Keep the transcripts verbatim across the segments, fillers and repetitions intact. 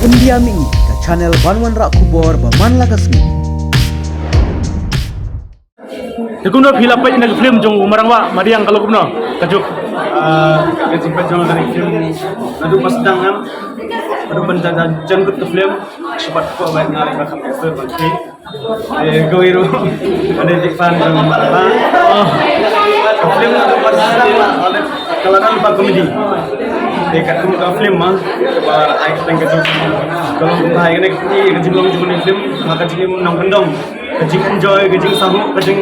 India Mih, ka channel ban wanrah khubor ba man la ka sngi. Te kumno phi la peit na ka film jong u Marangbah Madiang, ka long kumno? Ka juk. Ah, ka jingpeit jong ka film naduh ba sdang, em, naduh ban jan, jan, jan kut ka film, shu pat ko ba nga ba kham ka film ban phi. Eh, kawei ruh. Ane big fan jong Marangbah. Oh. Ka film naduh ba sdang la, ka la don lypa comedy. Eh, katkum ka film ma, ba ai ka teng ka jong. Ka long kumba ai kane ka film, ka jinglong jong kane ka film, ma ka jingim nongkyndong. Ka jing enjoy, ka jing sahut, ka jing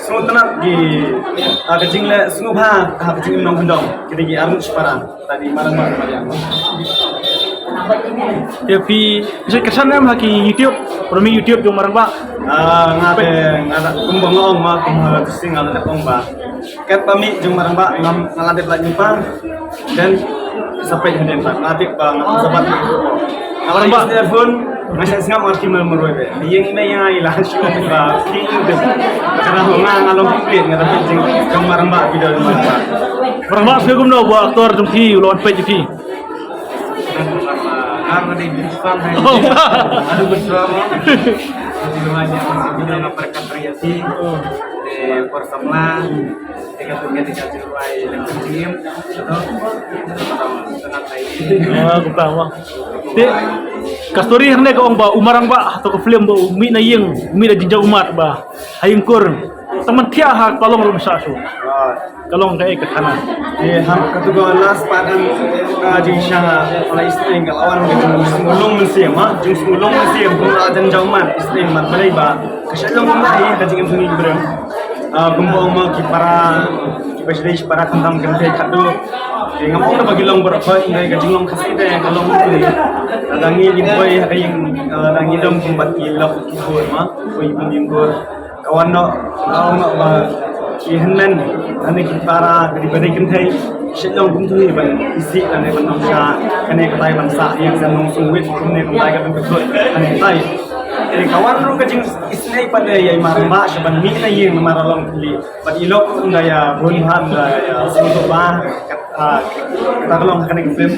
sngewtynnat ki, ah, ka jingleh sngewbha, ah, ka jingim nongkyndong. Kine ki arngut shipara. Tadi Marangbah Madiang. Te phi, phi sa kyrsan em ha ki YouTube, promi YouTube jong Marangbah. Ah, nga te, nga da kumba nga ong ma, kumba tu sing nga da ong ba. Katba mih jong Marangbah ngam, nga la dep la jumpa. Dan sa peit hadien ba nga tip ba ngam sabat. Nga Marangbah. Use their phone, nga sngap sngap ngarti mar marwei be. Ïeng ïa nga ïa la shu ba ki ïeng. Ka na nga nga long complete nga da peit jong Marangbah, video jong Marangbah. Marangbah sngewbha kumno ba aktor jong phi u la wan peit jong phi. Nga ma dei big fan hai. Oh. Aduh, betul apa? Di rumah dia masih bina ngapa rekan Triasi. Oh. Eh, Por Samla. Tiga tu, tiga tu, tiga tu, tiga tu. Ah, kumta ma. Te ka story hangne ka ong ba u Marangbah, to ka film ba u mih na ïing, u mih na jingjia ummat ba ha ïing kur. Tang ban thiah ha ka long ruh sa shu. Ka long kaei ka khana. Te ha katu ka last part, em, ka jingshisha, la East Eng ka la wan ka jingsngewlung mynsiem, ha, jingsngewlung mynsiem, kumba la jan jia ummat East Eng, mat balei ba ka shu long kumba ïa ka jingim jong ngi ki briew. Ah, kumba ong ma ki para, ki ba sdei para khamtam kynthei khatduh. Te ngam ong da ba ki long baroh, hynrei ka jinglong Khasi te ka long kumne. Lada ngi, ngi poi ha ka ïing, ah, lada ngi dom kumba ki lok ki khun ma, poi pun ïing kur. Ka wan noh, ka wan noh ba ki hynmen, ane ki para, ki ba dei kynthei, shet long kumtu hi ban isih lane ban nang sha, kane katai ban sah ïa ka nong sngewit, kumne kumtai ka ban kut, kane katai. Te ka wan ruh ka jingisynei pat ïa i Marangbah sha ban mih na ïing namar long kli. Bad i lok ynda ïa bun bha ynda ïa sngewthuh ba kata, kata ka long kane ka film.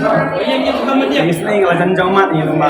Jingisynei nga la jan jia ummat ïa i Marangbah.